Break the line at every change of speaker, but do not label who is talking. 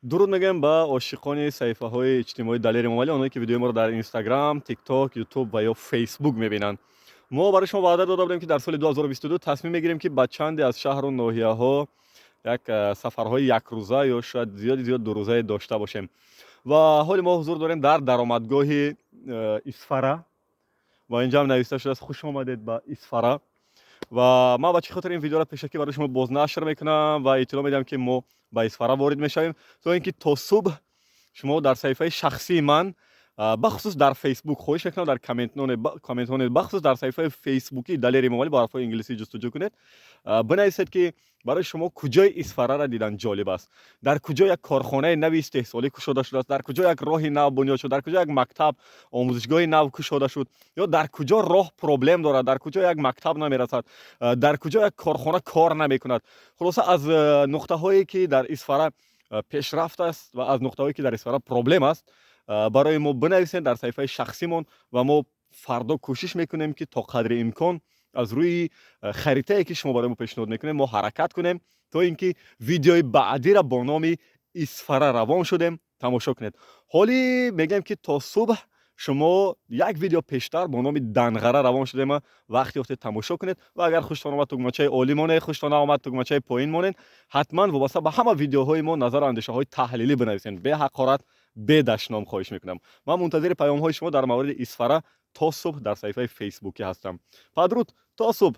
Дуруд мегӯем ба ошиқони саҳифаҳои иҷтимоии Далери Эмомалӣ, онҳое ки видеои моро дар Инстаграм, Тикток, Ютуб ва ё Фейсбук мебинанд. Мо барои шумо ваъда дода будем, ки дар соли 2022 тасмим мегирем, ки ба чанде аз шаҳру ноҳияҳо як сафарҳои якрӯза ё шояд зиёди зиёд дурӯзае дошта бошем. Ва ҳоли мо ҳузур дорем дар даромадгоҳи Исфара ва инҷа ҳам нависта шудааст: «Хуш омадед ба Исфара». Ва ман ба чӣ хотир ин видеоро пешакӣ барои шумо бознашр мекунам ва иттилоъ медиҳам, ки мо ба Исфара ворид мешавем, то ин ки то субҳ шумо дар саҳифаи шахсии ман, бахусус дар Фейсбук, хоҳиш мекунам, дар комментҳо, бахусус дар саҳифаи фейсбукии Далери Эмомалӣ, бо ҳарфҳои инглисӣ ҷустуҷӯ кунед, бинависед, ки барои шумо куҷои Исфараро дидан ҷолиб аст, дар куҷо як корхонаи нави истеҳсолӣ кушода шудааст, дар куҷо як роҳи нав бунёд шуд, дар куҷо як мактаб, омӯзишгоҳи нав кушода шуд ё дар куҷо роҳ проблем дорад, дар куҷо як мактаб намерасад, дар куҷо як корхона кор намекунад. Хулоса, аз нуқтаҳое ки дар Исфара пешрафт аст ва аз нуқтаҳое ки дар Исфара проблем аст, барои мо бинависед дар саҳифаи шахсимон. Ва мо фардо кӯшиш мекунем, ки то қадри имкон аз рӯи харитае ки шумо барои мо пешниҳод мекунем, мо ҳаракат кунем, то ин ки видеои баъдиро бо номи «Исфара равон шудем» тамошо кунед. Ҳоли мегӯем, ки то субҳ шумо як видео пештар бо номи «Данғара равон шудема» вақт ёфтед, тамошо кунед. Ва агар хуштон омад, тугмачаи олӣ монед, хуштон наомад, тугмачаи поин монед. Ҳатман вобаста ба ҳама видеоҳои мо назару андешаҳои таҳлилӣ бинависед, бе ҳақорат, бе дашном. Хоҳиш мекунам, ман мунтазири паёмҳои шумо дар мавриди Исфара то субҳ дар саҳифаи фейсбукӣ ҳастам. Падруд, то субҳ.